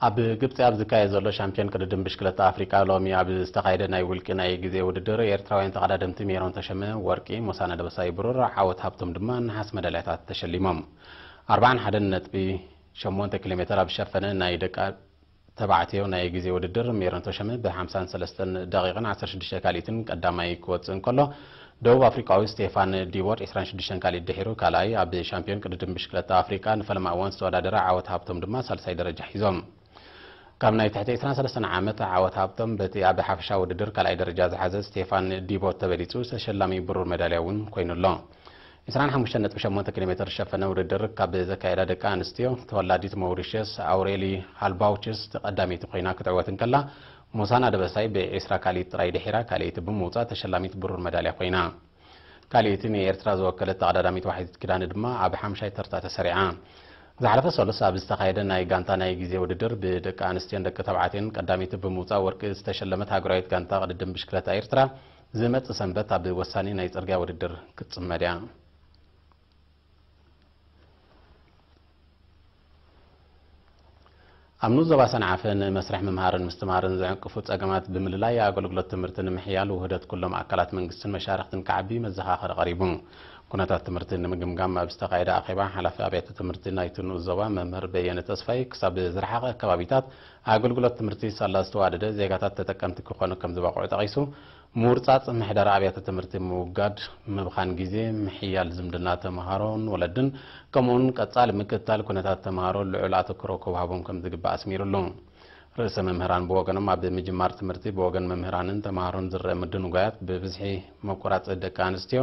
ኣብ ግብጺ ኣብ ዝካየድ ዘሎ ሻምፒዮን ቅድድም ብሽክለታ ኣፍሪቃ ሎሚ ኣብ ዝተኻየደ ናይ ውልቂ ናይ ግዜ ውድድር ኤርትራውያን ተቐዳደምቲ ሜሮን ተሸመ ወርቂ፣ ሞሳና ደበሳይ ብሩር፣ ዓወት ሃብቶም ድማ ነሓስ መዳልያታት ተሸሊሞም። ኣርብዓን ሓደን ነጥቢ ሸሞንተ ኪሎ ሜትር ኣብ ዝሸፈነ ናይ ደቂ ተባዕትዮ ናይ ግዜ ውድድር ሜሮን ተሸመ ብ ሓምሳን ሰለስተን ደቂቕን ዓሰርተ ሽዱሽተ ካልኢትን ቀዳማይ ክወጽእ እንከሎ፣ ደቡብ ኣፍሪቃዊ ስቴፋን ዲቦር ዕስራን ሽዱሽተን ካልኢት ድሒሩ ካልኣይ፣ ኣብ ሻምፒዮን ቅድድም ብሽክለታ ኣፍሪቃ ንፈለማ እዋን ዝተወዳደረ ዓወት ሃብቶም ድማ ሳልሳይ ደረጃ ሒዞም። ካብ ናይ ትሕቲ ዕስራን ሰለስተን ዓመት ዓወት ሃብቶም በቲ ኣብ ሓፈሻ ውድድር ካልኣይ ደረጃ ዝሓዘ ስቴፋን ዲቦር ተበሊጹ ተሸላሚ ብሩር መዳልያ እውን ኮይኑ ኣሎ። ዕስራን ሓሙሽተን ነጥቢ ሸሞንተ ኪሎ ሜትር ዝሸፈነ ውድድር ካብ ዘካየዳ ደቂ ኣንስትዮ ተወላዲት ሞሪሽስ ኣውሬሊ ሃልባውችስ ቀዳመይቲ ኮይና ክትዕወት እንከላ፣ ሞሳና ደበሳይ ብዒስራ ካልኢት ጥራይ ድሒራ ካልኣይቲ ብምውጻእ ተሸላሚት ብሩር መዳልያ ኮይና። ካልኣይቲ ንኤርትራ ዝወከለት ተቐዳዳሚት ዋሒት ኪዳነ ድማ ኣብ ሓምሻይ ተርታ ተሰሪዓ። ዝሓለፈ ሰሉስ ኣብ ዝተኻየደ ናይ ጋንታ ናይ ግዜ ውድድር ብደቂ ኣንስትዮን ደቂ ተባዕትዮን ቀዳመይቲ ብምውጻእ ወርቂ ዝተሸለመት ሃገራዊት ጋንታ ቅድድም ብሽክለታ ኤርትራ ዝመጽእ ሰንበት ኣብ ወሳኒ ናይ ጽርግያ ውድድር ክትጽመድ እያ። ኣብ ንኡስ ዞባ ሰንዓፈ ንመስርሕ ምምሃርን ምስትምሃርን ዝዕንቅፉ ጸገማት ብምልላይ ኣገልግሎት ትምህርቲ ንምሕያል ውህደት ኩሎም ኣካላት መንግስትን መሻርኽትን ክዓቢ መዘኻኸሪ ቀሪቡ። ኩነታት ትምህርቲ ንምግምጋም ኣብ ዝተኻየደ ኣኼባ ሓላፊ ኣብያተ ትምህርቲ ናይቲ ንኡስ ዞባ መምህር በየነ ተስፋይ ክሳብ ዝረሓቐ ከባቢታት ኣገልግሎት ትምህርቲ ሳላ ዝተዋደደ ዜጋታት ተጠቀምቲ ክኾኑ ከም ዝበቕዑ ጠቒሱ፣ ምውርጻጽ ምሕደራ ኣብያተ ትምህርቲ ምውጋድ፣ ምብኻን ግዜ፣ ምሕያል ዝምድና ተምሃሮን ወለድን፣ ከምኡውን ቀጻሊ ምክትታል ኩነታት ተምሃሮ ልዑል ኣተኩሮ ክወሃቦም ከም ዝግባእ ኣስሚሩሉ። ርእሰ መምህራን ብወገኖም ኣብ ምጅማር ትምህርቲ ብወገን መምህራንን ተምሃሮን ዝረአ ምድንጓያት ብብዝሒ መቁራጽ ደቂ ኣንስትዮ፣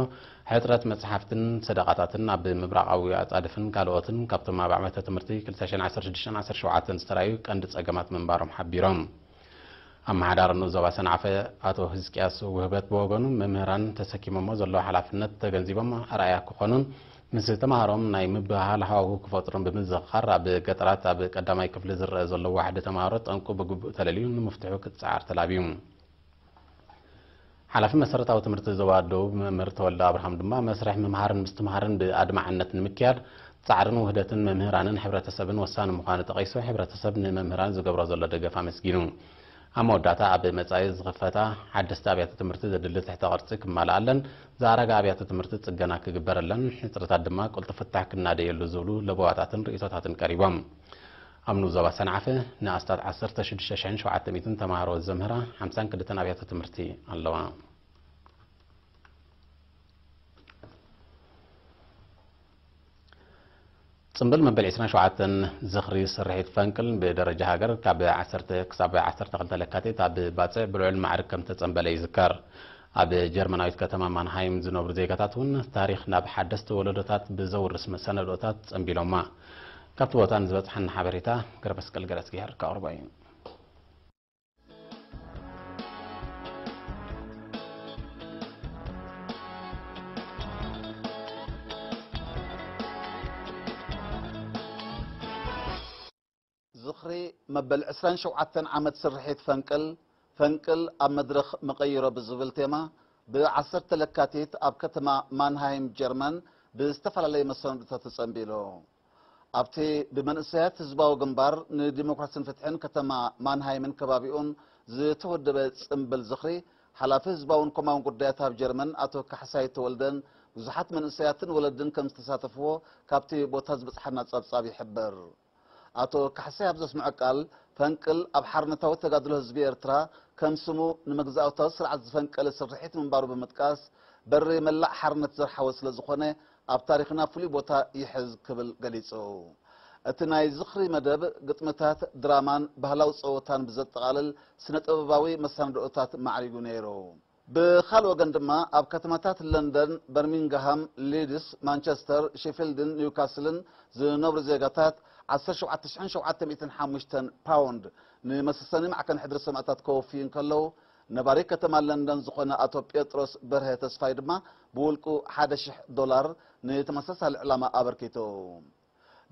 ሕጽረት መጽሓፍትን ሰደቓታትን ኣብ ምብራቓዊ ኣጻድፍን ካልኦትን ካብቶም ኣብ ዓመተ ትምህርቲ ክልተ ሽሕን ዓሰርተ ሽዱሽተን ዓሰርተ ሸውዓተን ዝተራእዩ ቀንዲ ጸገማት ምንባሮም ሓቢሮም። ኣመሓዳሪ ንኡስ ዞባ ሰንዓፈ ኣቶ ህዝቅያስ ውህበት ብወገኑ፣ መምህራን ተሰኪሞሞ ዘለዉ ሓላፍነት ተገንዚቦም ኣርኣያ ክኾኑን ምስ ተምሃሮም ናይ ምብህሃል ሃዋሁ ክፈጥሩን ብምዝኽኻር፣ ኣብ ገጠራት ኣብ ቀዳማይ ክፍሊ ዝረአ ዘሎ ዋሕዲ ተምሃሮ ጠንቁ ብግቡእ ተለልዩ ንምፍትሑ ክጸዓር ተላብዩ። ሓላፊ መሰረታዊ ትምህርቲ ዞባ ደቡብ መምህር ተወልደ ኣብርሃም ድማ፣ መስርሕ ምምሃርን ምስትምሃርን ብኣድማዕነት ንምክያድ ጻዕርን ውህደትን መምህራንን ሕብረተሰብን ወሳኒ ምዃኑ ጠቒሱ፣ ሕብረተሰብ ንመምህራን ዝገብሮ ዘሎ ደገፍ ኣመስጊኑ። ኣብ መወዳእታ፣ ኣብ መጻኢ ዝኽፈታ ሓደስቲ ኣብያተ ትምህርቲ ዘድሊ ትሕተ ቅርጺ ክማልኣለን፣ ዝኣረጋ ኣብያተ ትምህርቲ ጽገና ክግበረለን፣ ሕጽረታት ድማ ቅልጡፍ ፍታሕ ክናደየሉ ዝብሉ ለበዋታትን ርእይቶታትን ቀሪቦም። ኣብ ንኡስ ዞባ ሰንዓፈ ንኣስታት ዓሰርተ ሽዱሽተ ሽሕን ሸውዓተ ሚእትን ተምሃሮ ዘምህራ ሓምሳን ክልተን ኣብያተ ትምህርቲ ኣለዋ። ጽምብል መበል ዕስራን ሸውዓተን ዝኽሪ ስርሒት ፈንቅል ብደረጃ ሃገር ካብ ዓሰርተ ክሳብ ዓሰርተ ክልተ ለካቲት ኣብ ባጽዕ ብልዑል ማዕርግ ከም ተጸንበለ ይዝከር። ኣብ ጀርመናዊት ከተማ ማንሃይም ዝነብሩ ዜጋታት እውን ታሪኽ ናብ ሓደስቲ ወለዶታት ብዘውርስ መሰናድኦታት ጸንቢሎማ። ካብቲ ቦታ ንዝበጽሓና ሓበሬታ ገረመስቀል ገረዝጊሄር ከቕርቦ እዩ። ዝኽሪ መበል ዕስራን ሸውዓተን ዓመት ስርሒት ፈንቅል፣ ፈንቅል ኣብ መድረኽ መቐይሮ ብዝብል ቴማ፣ ብ ዓሰርተ ለካቲት ኣብ ከተማ ማንሃይም ጀርመን ብዝተፈላለየ መሰናድኦታት ተጸንቢሉ። ኣብቲ ብመንእሰያት ህዝባዊ ግንባር ንዲሞክራስን ፍትሕን ከተማ ማንሃይምን ከባቢኡን ዝተወደበ ጽምብል ዝኽሪ፣ ሓላፊ ህዝባውን ኮማውን ጉዳያት ኣብ ጀርመን ኣቶ ካሕሳይ ተወልደን ብዙሓት መንእሰያትን ወለድን ከም ዝተሳተፍዎ ካብቲ ቦታ ዝበጽሓና ጸብጻብ ይሕብር። ኣቶ ካሕሳይ ኣብ ዘስምዖ ቃል፣ ፈንቅል ኣብ ሓርነታዊ ተጋድሎ ህዝቢ ኤርትራ ከም ስሙ ንመግዛእታዊ ስርዓት ዝፈንቀለ ስርሒት ምንባሩ ብምጥቃስ፣ በሪ መላእ ሓርነት ዘርሓወ ስለ ዝኾነ፣ ኣብ ታሪኽና ፍሉይ ቦታ ይሕዝ ክብል ገሊጹ። እቲ ናይ ዝኽሪ መደብ፣ ግጥምታት፣ ድራማን ባህላዊ ጸወታን ብዘጠቓልል ስነ-ጥበባዊ መሰናድኦታት ማዕሪጉ ነይሩ። ብኻልእ ወገን ድማ፣ ኣብ ከተማታት ለንደን፣ በርሚንግሃም፣ ሊድስ፣ ማንቸስተር፣ ሼፊልድን ኒውካስልን ዝነብሩ ዜጋታት ዓሰርተ ሸውዓተ ሽሕን ሸውዓተ ሚእትን ሓሙሽተን ፓውንድ ንመሰሰኒ ማዕከን ሕድሪ ሰማእታት ከወፍዩ እንከለዉ፣ ነባሪ ከተማ ለንደን ዝኾነ ኣቶ ጴጥሮስ በርሀ ተስፋይ ድማ ብውልቁ ሓደ ሽሕ ዶላር ንተመሳሳሊ ዕላማ ኣበርኪቱ።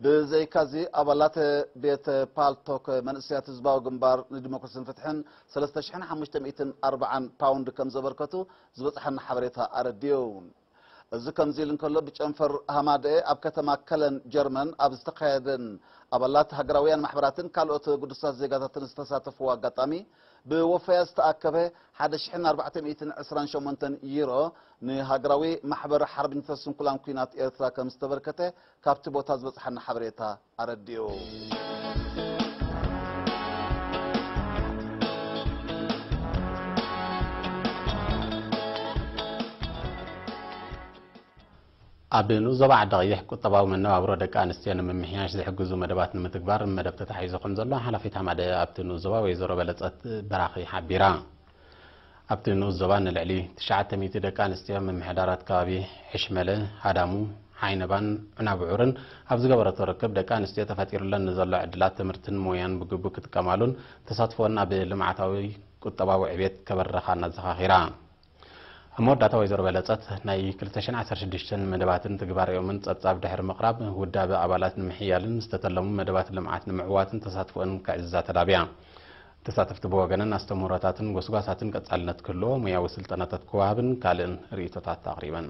ብዘይካዚ፣ ኣባላት ቤት ፓልቶክ መንእሰያት ህዝባዊ ግንባር ንዲሞክራስን ፍትሕን ሰለስተ ሽሕን ሓሙሽተ ሚእትን ኣርባዓን ፓውንድ ከም ዘበርከቱ ዝበጽሓና ሓበሬታ ኣረድዩ። እዚ ከምዚ ኢሉ እንከሎ፣ ብጨንፈር ሃማደኤ ኣብ ከተማ ከለን ጀርመን ኣብ ዝተኻየደን ኣባላት ሃገራውያን ማሕበራትን ካልኦት ግዱሳት ዜጋታትን ዝተሳተፍዎ ኣጋጣሚ፣ ብወፈያ ዝተኣከበ ሓደ ሽሕን ኣርባዕተ ሚእትን ዕስራን ሸሞንተን ዩሮ ንሃገራዊ ማሕበር ሓርበኛታት ስንኩላን ኲናት ኤርትራ ከም ዝተበርከተ ካብቲ ቦታ ዝበጽሓና ሓበሬታ ኣረዲኡ። ኣብ ንኡስ ዞባ ዓዲ ቀይሕ ቁጠባዊ መነባብሮ ደቂ ኣንስትዮ ንምምሕያሽ ዝሕግዙ መደባት ንምትግባር መደብ ተታሒዙ ከም ዘሎ ሓላፊት ሃማደኤ ኣብቲ ንኡስ ዞባ ወይዘሮ በለጸት በራኺ ሓቢራ። ኣብቲ ንኡስ ዞባ ንልዕሊ ትሽዓተ ሚእቲ ደቂ ኣንስትዮ ምምሕዳራት ከባቢ ሕሽመለ፣ ሃዳሙ፣ ዓይነባን ዑናብዑርን ኣብ ዝገበረቶ ርክብ፣ ደቂ ኣንስትዮ ተፈጢሩለን ንዘሎ ዕድላት ትምህርትን ሞያን ብግቡእ ክጥቀማሉን ተሳትፎን ኣብ ልምዓታዊ ቁጠባዊ ዕቤት ከበርኻን ኣዘኻኺራ። ኣብ መወዳእታ ወይዘሮ በለጸት፣ ናይ ክልተ ሽሕን ዓሰርተ ሽዱሽተን መደባትን ትግባሬኦምን ጸብጻብ ድሕሪ ምቕራብ፣ ውዳበ ኣባላት ንምሕያልን ዝተተለሙ መደባት ልምዓት ንምዕዋትን ተሳትፎን ከዕዝዛ ተላብያ። ተሳተፍቲ ብወገነን ኣስተምህሮታትን ጎስጓሳትን ቀጻልነት ክህልዎ፣ ሙያዊ ስልጠናታት ክወሃብን ካልእን ርእይቶታት ኣቕሪበን።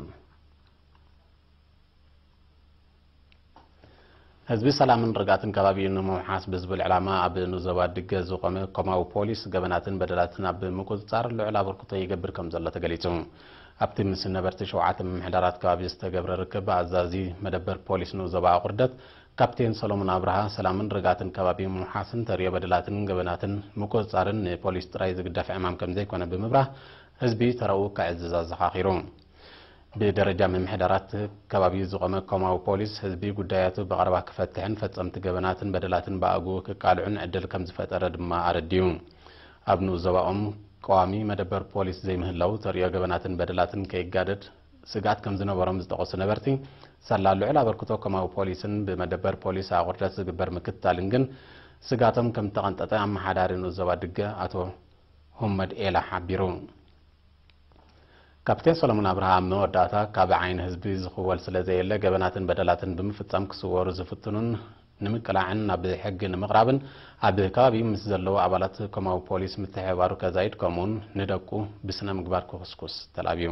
ህዝቢ ሰላምን ርግኣትን ከባቢኡ ንምውሓስ ብዝብል ዕላማ ኣብ ንዞባ ድገ ዝቖመ ኮማዊ ፖሊስ ገበናትን በደላትን ኣብ ምቁጽጻር ልዑል ኣበርክቶ ይገብር ከም ዘሎ ተገሊጹ። ኣብቲ ምስ ነበርቲ ሸውዓተ ምምሕዳራት ከባቢ ዝተገብረ ርክብ፣ ኣዛዚ መደበር ፖሊስ ንዞባ ኣቑርደት ካፕቴን ሰሎሞን ኣብርሃ፣ ሰላምን ርግኣትን ከባቢ ምውሓስን ተርእዮ በደላትን ገበናትን ምቁጽጻርን ንፖሊስ ጥራይ ዝግደፍ ዕማም ከም ዘይኮነ ብምብራህ፣ ህዝቢ ተረኡ ከዕዝዝ ኣዘኻኺሩ። ብደረጃ ምምሕዳራት ከባቢ ዝቖመ ኮማዊ ፖሊስ፣ ህዝቢ ጉዳያቱ ብቐረባ ክፈትሕን ፈጸምቲ ገበናትን በደላትን ብኣግኡ ክቃልዑን ዕድል ከም ዝፈጠረ ድማ ኣረዲኡ። ኣብ ንኡስ ዞባኦም ቀዋሚ መደበር ፖሊስ ዘይምህላው፣ ተርእዮ ገበናትን በደላትን ከይጋደድ ስግኣት ከም ዝነበሮም ዝጠቐሱ ነበርቲ፣ ሳላ ልዑል ኣበርክቶ ኮማዊ ፖሊስን ብመደበር ፖሊስ ኣቑርደት ዝግበር ምክትታልን ግን ስግኣቶም ከም ተቐንጠጠ ኣመሓዳሪ ንኡስ ዞባ ድገ ኣቶ ሁመድ ኤላ ሓቢሩ። ካፕቴን ሰሎሞን ኣብርሃ ኣብ መወዳእታ፣ ካብ ዓይኒ ህዝቢ ዝኽወል ስለ ዘየለ፣ ገበናትን በደላትን ብምፍጻም ክስወሩ ዝፍትኑን ንምቅላዕን ናብ ሕጊ ንምቕራብን ኣብ ከባቢ ምስ ዘለዉ ኣባላት ኮማዊ ፖሊስ ምትሕብባሩ ከዛይድ፣ ከምኡውን ንደቁ ብስነ ምግባር ክኹስኩስ ተላብዩ።